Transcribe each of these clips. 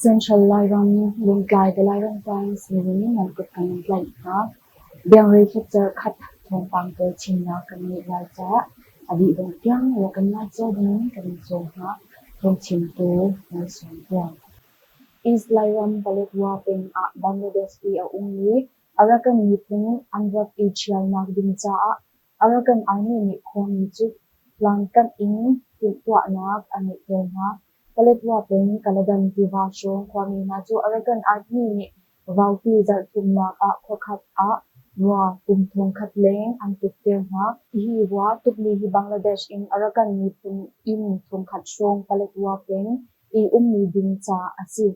Central Lairam, Lungtlai The Lairam Times ningin nan kut kan in tlaih hna. Biangrei hlipcer khat thawngpang pawl chimnak kan ngeih lai caah a dih dongh tiang rak kan ngai cio dingin kan in sawm hna. Thawngchimtu Malsawm Tluang. East Lairam Paletwa peng ah Bangladesh i a ummi Arakan miphun an rak i ṭhialnak ding caah Arakan Army nih khuami cu tlangkanh in timhtuahnak a ngeihter hna. Paletwa peng Kaladan tiva hrawng khuami hna cu Arakan Army nih vaupi zarh thumnak ah khuakhat ah rua kum thongkhat leng an tukter hna. Hi rua tukmi hi Bangladesh in Arakan miphun inn thongkhat hrawng Paletwa peng i ummi ding ca a si.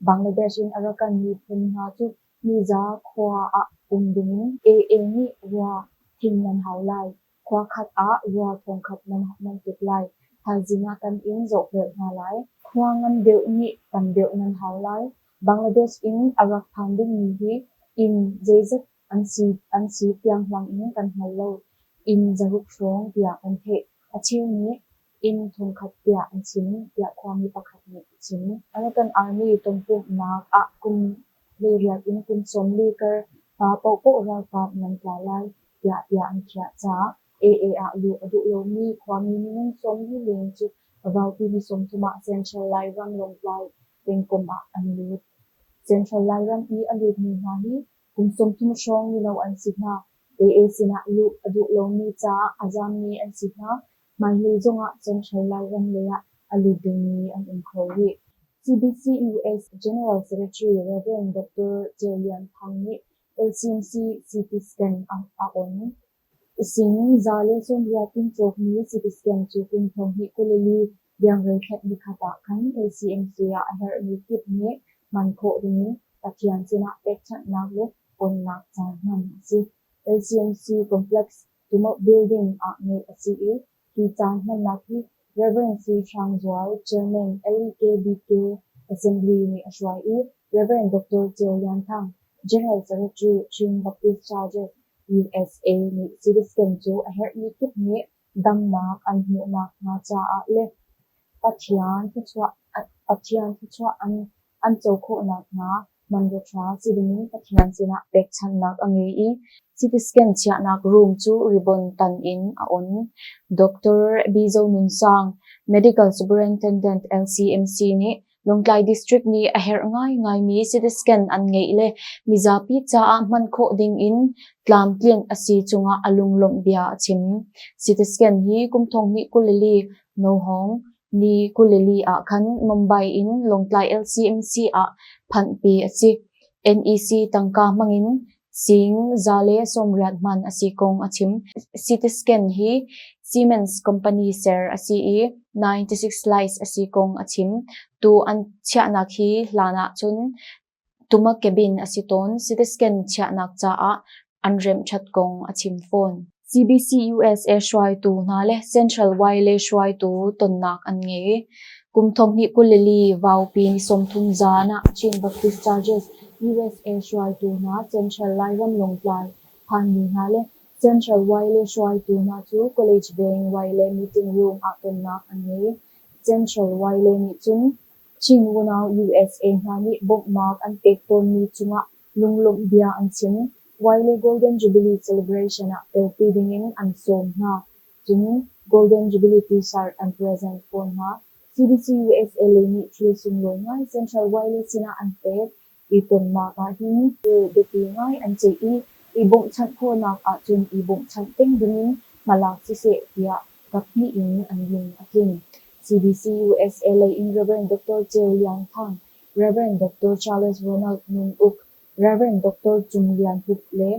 Bangladesh in Arakan miphun hna cu Miza khua ah um dingin AA nih rua thing nan hau lai. Khua khat ah rua thongkhat nan tuk lai. Thaizing ah kan in zohfelh hna lai. Khua ngan deuh nih tam deuh nan hau lai. Bangladesh in a rak phan dingmi hi inn zeizat an si tianghlang in kan hngal lo. Inn zaruk hrawng tiah kan theih. A cheu nih inn thongkhat tiah an chim, tiah khuami pakhat nih a chim. Arakan Army tonpumhnak ah kum 18 in kum 40 kar pa paohpaoh ralkap nan tla lai, tiah bia an khiah caah AA ah luh a duh lomi khuami minung 40 leng cu vaupi ni 30 ah Central Lairam Lawngtlai pengkomh ah an lut. Central Lairam i a lutmi hna hi kum 30 hrawng mino an si hna. AA sinah luh a duh lomi caah a zaammi an si hna. Hmailei zongah Central Lairam lei ah a lut dingmi an um kho rih. CBC US General Secretary Rev. Dr. Ceu Lian Thang nih LCMC CT scan a on. Sing 180 in cawkmi CT scan cu kum 2024 biangrei thlet nikhat ah khan LCMC ah a herhmi kip nih hman khawh dingin Pathian sinah pekchanhnak le onnak caan hman a si. LCMC Complex Tumauh Building ah ngeih a si i hi caan hmannak hi Rev. Sui Hrang Zual, Chairman LEKBK Assembly nih a hruai i Rev. Dr. Ceu Lian Thang, General Secretary Chin Baptist Churches USA nih CT scan cu a herhmi kip nih damnak an hmuhnak hnga caah le Pathian thluachuah an co khawh nakhnga hmanrua ṭha si dingin Pathian sinah pekchanhnak a ngei i CT scan chiahnak room cu ribbon tan in a on. Dr. Bizo Nun Sang, Medical Superintendent LCMC nih Lawngtlai District nih a herh ngaingaimi CT scan an ngeih le mizapi caah hman khawh ding in tlamtlinh a si cungah a lunglawmh bia a chim. CT scan hi kum 2024 Nohawng ni 24 ah khan Mumbai in Lawngtlai LCMC ah phanhpi a si. NEC tangka hmangin sing 180 hman a si kong a chim. CT scan hi Siemens company ser a si i 96 slice a si kong a chim. Tu an chiahnak hi hlan ah cun Tuma cabin a si tawn. CT scan chiahnak caah an remh ṭhat kong a chim fawn. CBC USA hruaitu hna le Central Y le hruaitu tonnak an ngei. Kum 2024 vaupi ni 30 zan ah Chin Baptist Churches USA hruaitu hna Central Lairam Lawngtlai phanmi hna le Central Y le hruaitu hna cu College Veng Y le meeting room ah tonnak an ngei. Central Y le nih cun Chin unau USA hna nih bawmhnak an pek tawnmi cungah lunglawmh bia an chim. Wiley Golden Jubilee Celebration ah telpi dingin an sawm hna. Cun Golden Jubilee T-shirt an present fawn hna. CBC USA lei nih thil sunglawi ngai Central Wiley sinah an pek. I tonnak ahhin thil biapi ngai an ceih i, i bawmhchanh khawhnak ahcun i bawmhchanh peng dingin hmalak siseh tiah kaphnih in an lung a tling. CBC USA lei in Rev. Dr. Ceu Lian Thang, Rev. Dr. Charles Ronald Nun Uk, Rev. Dr. Cung Lian Hup le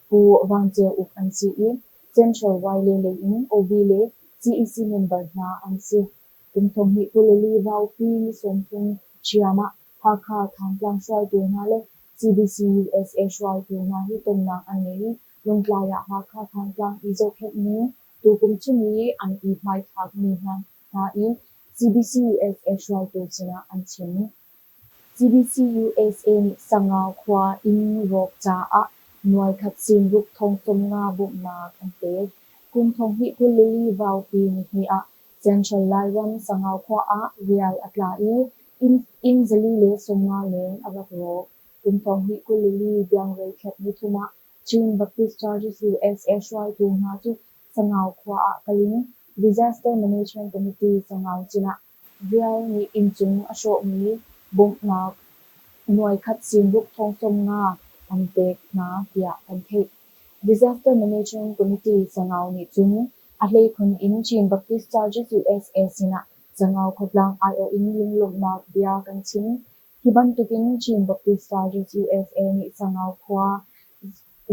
Pu Van Ceu Uk an si i Central Wiley lei in OB le CEC member hna an si. Kum 2024 vaupi ni 30 ṭhiam ah Hakha Thantlang hruaitu hna le CBC USA hruaitu hna hi tonnak an ngei i Lungtlai ah Hakha Thantlang i zohkhenh ning tukum chung i an i hmaithlakmi hna i CBC USA hruaitu sinah an chim. CBC USA nih Sangau khua inn rawk caah nuaikhat sinruk thong 50 bawmhnak an pek. Kum 2024 vaupi nihnih ah Central Lairam Sangau khua ah rial a tla i Inn 450 leng a rak rawk. Kum 2024 Biangrei thla 3 ah Chin Baptist Churches USA hruaitu hna cu Sangau khua ah kal in Disaster Management Committee Sangau sinah Rial nih innchung a hrawhmi bawmhnak nuaikhat sing ruk thong 50 an pek hna tiah kan theih. Disaster Management Committee Sangau nih cun a hleikhun in Chin Baptist Churches USA sinah Sangau khuatlang aiawh in lunglawmhnak bia kan chim. Hi bantukin Chin Baptist Churches USA nih Sangau khua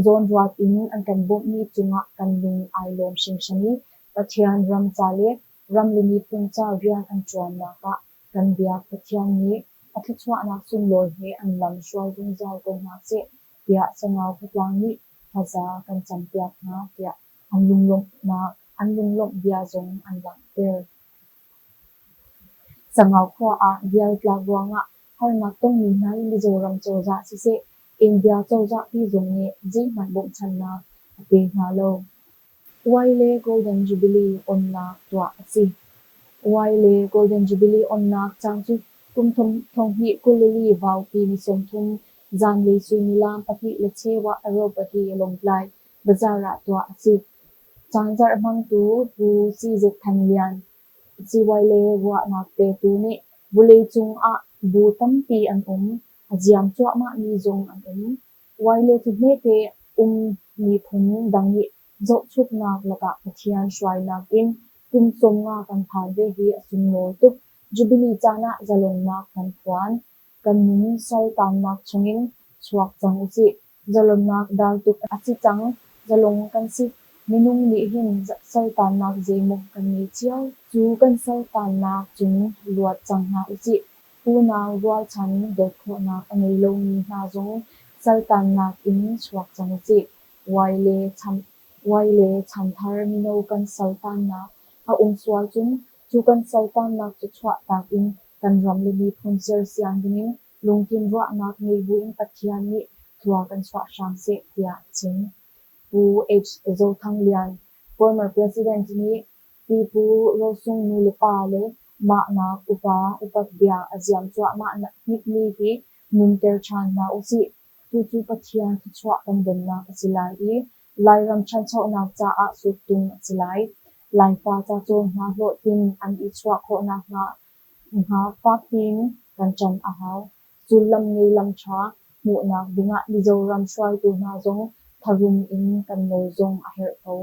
zawnruat in an kan bawmhmi cungah kan lung ai lawm hringhran i Pathian ram ca le ram le miphun ca rian an ṭuannak ah kan biak Pathian nih a thluachuahnak sunglawi he an lam hruai zungzal ko hna seh tiah Sangau khuatlang nih thaza kan campiak hna tiah an lunglawmh bia zong an langhter. Sangau khua ah rial tlak ruangah harnak tongmi hna hi Mizoram cozah siseh, India cozah pi zong nih zeihmanh bawmhchanhnak a pe hna lo. Uai le Golden Jubilee onnak tuah a si. Uai le Golden Jubilee onnak caan cu kum 2024 Vaupi ni 30 zanlei suimilam 2:15 ah Aeropati Lawngtlai Bazaar ah tuah a si. Caanzarh hmangtu Pu CZ Than Lian, CY le ruahnak petu nih vawleicung ah bu tampi an um, a ziam cuahmahmi zong an um. Uai le cu hmete um miphun dang nih zohchuknak lakah Pathian hruainak in kum 50 kan phan ve hi a sunglawi tuk. Jubilee caan ah zalonnak kan phuan. Kan nun saltannak chungin chuak cang usih. Zalonnak dal tuk a si cang. Zalong kan si. Minung nih hin saltannak zeimaw kan ngei cio. Cu kan saltannak cun luat cang hna usih. Unau rualchan dawt khawhnak a ngei lomi hna zong saltannak in chuak cang usih. Uai le chanthar mino kan saltannak a um sual cun cu kan saltannak cu chuahtak in kan ram le miphun sersiam dingin lungthin ruahnak ngei buin Pathian nih thlua kan chuah hram seh tiah a chim. Pu H. Zothang Lian, former President nih Pipu rosung nulepa le mahnak upa upat bia a ziam cuahmah hnikmi hi nunter ṭhan hna usih. Cucu Pathian thluachuah kan donnak a si lai i Lairam ṭhanchonak caah suttung a si lai. Laifa cacawn hna hlawhtlin an i chuah khawhnak hnga fak piin kan ṭan a hau. Sullam ngei lam ṭha hmuhnak dingah Mizoram hruaitu hna zong tharum in kan nawl zong a herh ko.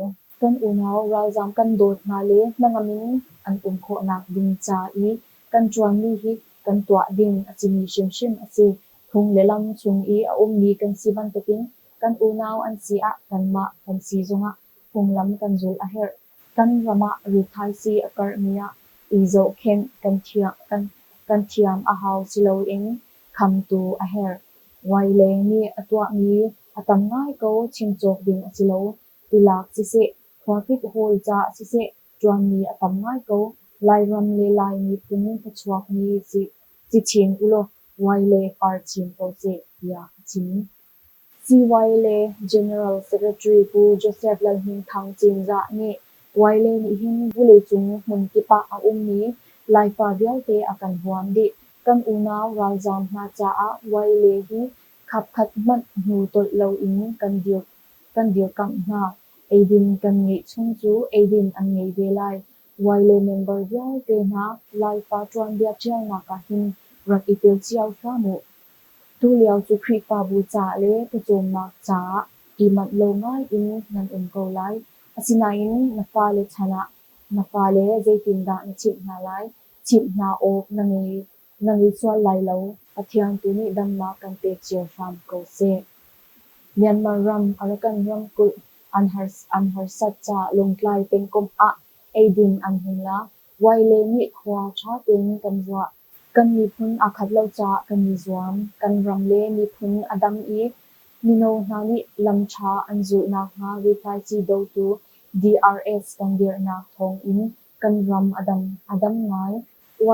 Kan unau ralzaam kan dawt hna le hnangam in an um khawhnak ding ca i kan ṭuanmi hi kan tuah ding a simi hrimhrim a si. Phung le lam chung i a ummi kan si bantukin kan unau an si ah kanmah kan si zongah phunglam kan zulh a herh. Kan ram ah rithaisii a karhmi ah i zohkhenh kan thiam a hau si loin khamtu a herh. Waileng nih a tuahmi a tam ngai ko chim cawk ding a si lo. Tilak siseh, khuakip hawl ca siseh, ṭuanmi a tam ngai ko. Lairam le Lai miphun thluachuakmi si chin ulaw Waile par chin ko seh, tiah a chim. CY le General Secretary Pu Joseph Lalhminthang Cinzah nih Waile nih hin vawleicung hmunkip ah a ummi Laifa vialte a kan huam dih. Kan unau ralzaam hna caah Waile hi khapkhat hmanh hnu tolh loin kan dirkamh hna. Eidin kan ngeih chung cu eidin an ngei ve lai. Waile member vialte hna Laifa tuanbia ṭialnak ah hin rak i tel cio hram uh. Tulio cu Khrihfabu ca le pawcawmnak caah i manh lo ngai in nan um ko lai. Asinain na fale chan ah na fale zeitindah na chimh hna lai? Chimh hna awk na ngei sual lai lo. Pathian tu nih damnak kan pek cio hram ko seh. Myanmar ram Arakan ramkulh an harsat caah Lawngtlai pengkomh ah eidin an hung la. Waile nih khua ṭha tein kan ruah. Kan miphun aa khat lo caah kan i zuam. Kan ram le miphun a dam i mino hna nih lam ṭha an zulh nakhnga rithaisii dotu DRS kan dirhnak thawngin kan ram a dam ngai.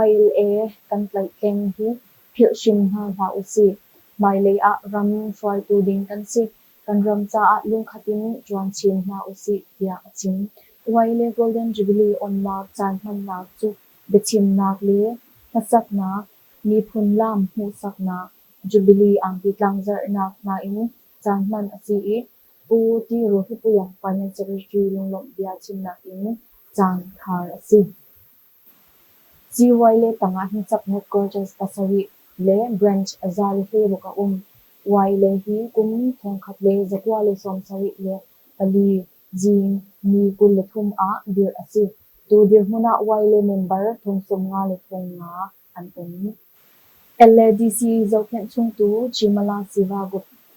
YLA kan tlaihtleng hi philh hrim hna hlah usih. Hmailei ah ram hruaitu ding kan si. Kan ram caah lungkhat in ṭuan chin hna usih, tiah a chim. YLA Golden Jubilee onnak caan hmannak cu biachimnak le hlasaknak. Miphun laam hmuhsaknak, Jubilee angki tlangzarhnak hna in caan hman a si i Pu T. Rohlupuia Finance Secretary lunglawmh bia chimnak in caan khar a si. CY le tangah hin sub-headquarters pasarih le branch 116 a um. Y le hi kum 1974 zing ni 23 ah dirh a si. Tu dirhmun ah Y le member 95,500 an um. LADC zohkhenh chungtu Chimala Siva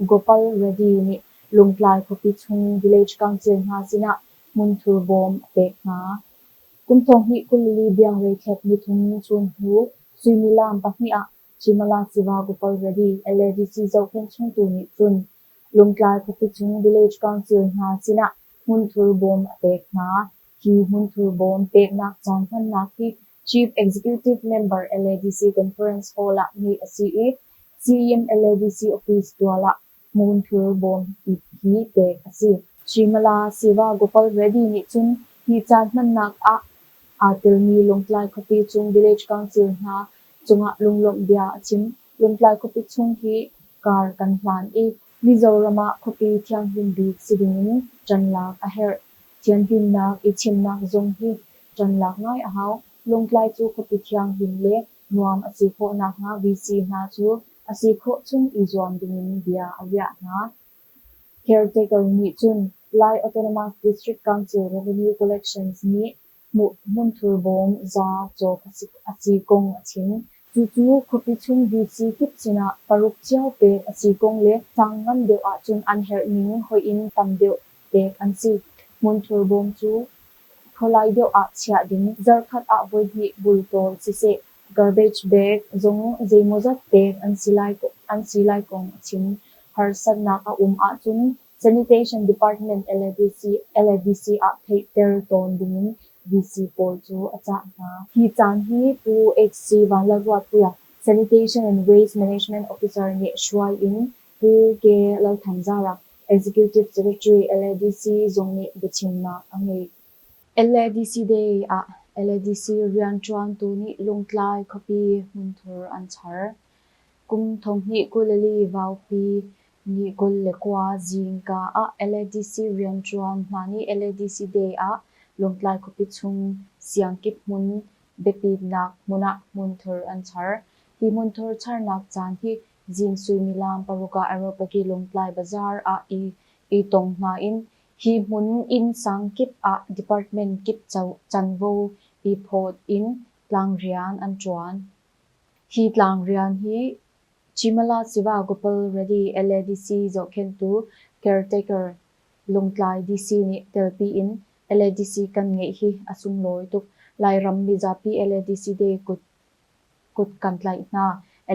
Gopal Reddy nih Lungtlai khuapi chung Village Council hna sinah hmunthur bawm a pek hna. Kum 2024 biangreithlep nithum chun hnu suimilam pahnih ah Chimala Siva Gopal Reddy LADC zohkhenh chungtu nih cun Lungtlai khuapi chung Village Council hna sinah hmunthur bawm a pek hna. Hi hmunthur bawm peknak caan hmannak hi Chief Executive Member LADC Conference Hall ah ngeih a si i CEM LADC Office tual ah hmunthur bawm hi pek a si. Chimala Siva Gopal Reddy nih cun hi caan hmannak ah aa telmi Lawngtlai khuapi chung Village Council hna cungah lunglawmh bia a chim. Lawngtlai khuapi chung hi kar kan hlan i Mizoram ah khuapi thianghlim bik si dingin ṭanlak a herh. Thianhlimnak i chimnak zong hi ṭanlak ngai a hau. Lawngtlai cu khuapi thianghlim le nuam a si khawh nakhnga VC hna cu a si khawh chung i zuam dingin bia a riah hna. Caretaker nih cun Lai Autonomous District Council Revenue Collections nih hmunthur bawm za cawk a si kong a chim. Cucu khuapi chung VC kip sinah paruk cio pek a si kong le sang ngan deuh ahcun an herh ning hoih in tam deuh pek an si. Hmunthur bawm cu khualai deuh ah chiah ding, zarhkhat ah voihnih bultawl siseh, garbage bag zong zeimawzat pek an si lai kong a chim. Harsatnak a um ahcun Sanitation Department LADC ah theihter tawn dingin VC pawl cu a cah hna. Hi caan hi Pu H.C. Vanlalruatpuia, Sanitation and Waste Management Officer nih hruai in Pu K. Lalthanzara, Executive Secretary LADC zong nih biachimnak a ngei. LADC Day ah LADC rianṭuantu nih Lungtlai khuapi hmunthur an char. Kum 2024 Vaupi ni 29 zingka ah LADC rianṭuan hna nih LADC Day ah Lawngtlai khuapi chung siangkip hmun biapitnak hmun ah hmunthur an char. Hi hmunthur charnak caan hi zing suimilam paruk ah Areopagi Lawngtlai Bazaar ah i tong hna in hi hmun inn sang kip ah department kip canvo i phawt in tlangrian an ṭuan. Hi tlangrian hi Chimala Siva Gopal Reddy LADC zohkhenhtu caretaker Lungtlai DC nih telpi in LADC kan ngeih hi a sunglawi tuk. Lairam mizapi LADC Day kut kan tlaih hna.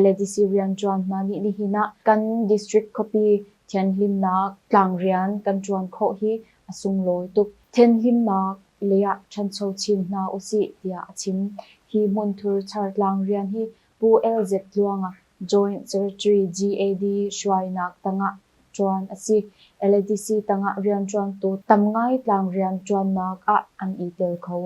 LADC rianṭuan hna nih nihin ah kan district khuapi thianhlimnak tlangrian kan ṭuan khawh hi a sunglawi tuk. Thianhlimnak lei ah ṭhancho chin hna usih tiah a chim. Hi hmunthur char tlangrian hi Pu LZ Tluanga, Joint Secretary GAD hruainak tangah ṭuan a si. LADC tangah rianṭuantu tam ngai tlangrian ṭuannak ah an i tel kho.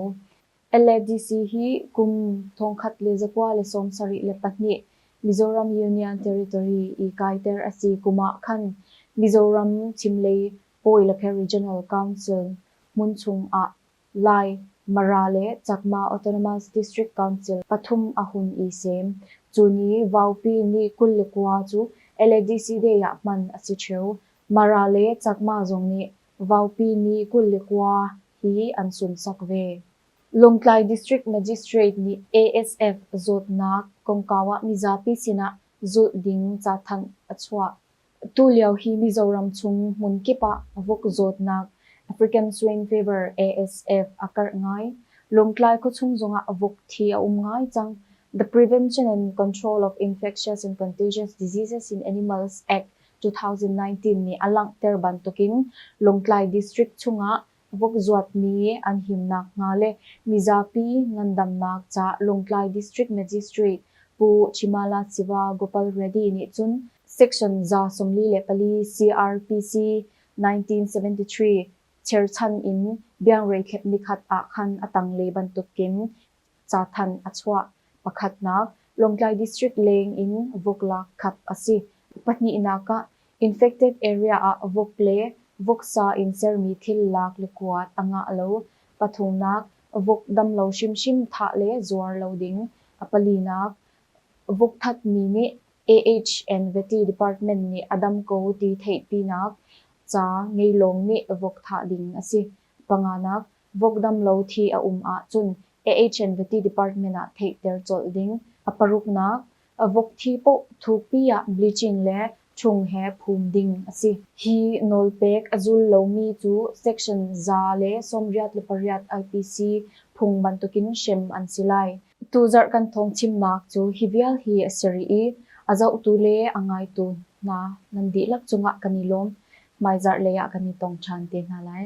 LADC hi kum 1972 Mizoram Union Territory i kaiter a si kum ah khan Mizoram chimlei Pawilakhe Regional Council hmun chung ah Lai, Mara le Chakma Autonomous District Council pathum a hun i sem. Cu ni Vaupi ni 29 cu LADC Day ah hman a si ṭheo. Mara le Chakma zong nih Vaupi ni 29 hi an sunsak ve. Lawngtlai District Magistrate nih ASF zawtnak kongkau ah mizapi sinah zulh ding cathanh a chuah. Tulio hi Mizoram chung hmunkip ah vok zawtnak African Swine Fever ASF a karh ngai. Lawngtlai khuachung zongah vok thi a um ngai cang. The Prevention and Control of Infectious and Contagious Diseases in Animals Act 2019 nih a langhter bantukin Lawngtlai District chungah Vok zuatmi an himnak hnga le mizapi ngandamnak ca Lawngtlai District Magistrate Pu Chimala Siva Gopal Reddy nih cun Section 144 CRPC 1973 cherchan in biangreithlep nikhat ah khan a tanglei bantukin cathanh a chuah. Pakhatnak, Lawngtlai District leng in vok lak khap a si. Pahnihnak ah, infected area ah vok le voksa in sermi thil lak le kuat a ngah lo. Pathumnak, vok damlo hrimhrim thah le zuar lo ding. A palinak, vok thatmi nih AH and Vety Department nih a dam ko ti theihpinak ca ngei lawng nih vok thah ding a si. Panganak, vok damlo thi a um ahcun AH and Vety Department ah theihter colh ding. A paruknak, vok thi paoh thukpi ah bleaching le ṭhung he phum ding a si. Hi nawlpek a zul lomi cu Section 188 IPC phung bantukin hrem an si lai. Tuzarh kan thawngchimnak cu hi vial hi a si rih i a zohtu le a ngaitu hna nan dihlak cungah kan i lawm. Hmaizarh lei ah kan i tong ṭhan te hna lai.